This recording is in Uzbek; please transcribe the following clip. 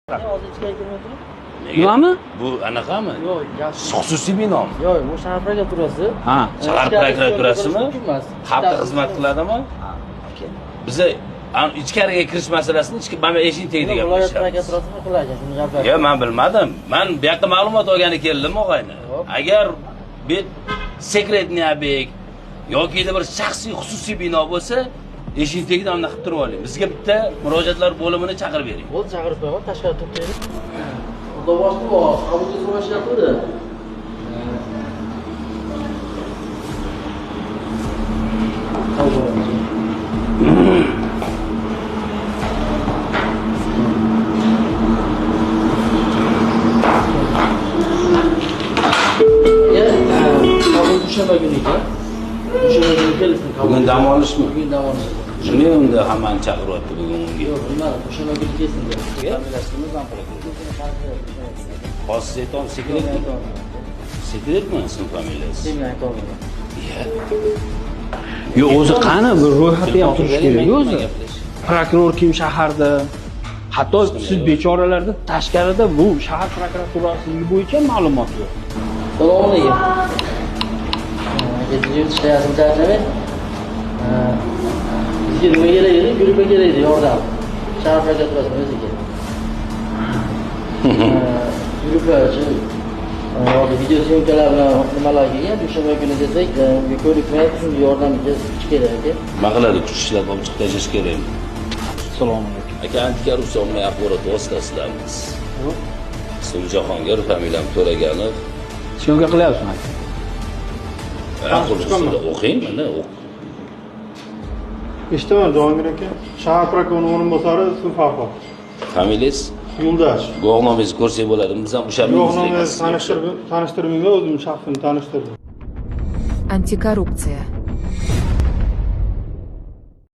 Nimami? Bu anaqami? Yo'q, yaxshi. Xususiy binomi? Yo'q, bu shahar prokuraturasi. Ha. Shahar prokuraturasimi? Xalqqa xizmat qiladimi? Biza ichkariga kirish masalasini ichki mana eshik tagida Viloyat gaplashamiz. prokuraturasimi qilar shuni gaplashamiz. Yo'q, men bilmadim. Men bu yoqda ma'lumot olgani keldim, og'ayni. Agar bu секретный объект yoki bir shaxsiy xususiy bino bo'lsa, eshik tagida anaqa qilib turib oling. Bizga bitta murojaatlar bo'limini chaqirib bering. Bo'ldi, chaqirib qo'yaman, tashqari to'xtaylik. Xudoboshli bor, qabulga so'rashyapti. Qabul dushanba kuni ekan. Dushanba kuni kelsin. Bugun dam olishmi? Bugun dam olish. Nima unda hammani chaqiryapti bugun unga? Yo'q, bilmadim, dushanba kuni kelsin deyapti. Hozir siz aytyapsiz, sekretmi? Sekretmi ism familiyasi? Sen aytolmayman. Yo'q, o'zi qani bir ro'yxatda ham turish kerak o'zi. Prokuror kim shaharda? Hatto siz bechoralarda tashqarida bu shahar prokuraturasi bo'yicha ma'lumot yo'q. Assalomu alaykum. Kecha ishlayapsiz, charchamang. Bizga nima kerak edi? Gruppa kerak edi, yordam. Shahar prokuraturasini o'ziga. Gruppa shu hozir video syomkalar bilan nimalar kelgan, dushanba kuni desak, unga ko'nikmayapti, shunga yordamga kuch kerak aka. Nima qiladi? Kuch ishlatib olib chiqib tashlash kerakmi? Assalomu alaykum. Aka, antikorrupsion axborot vositasidamiz. Ismim Jahongir, familiyam To'laganov. Syomka qilyapsizmi aka? O'qing, mana o'q. Eshitaman Jahongir aka. Shahar prokurorining o'rinbosari ismi Farhod. Familiyangiz? Yo'ldosh. Guvohnomangizni ko'rsak bo'ladimi? Biz ham o'sha Guvohnomangizni tanishtirib, tanishtirmanglar, o'zim shaxsimni tanishtirdim. Антикоррупция.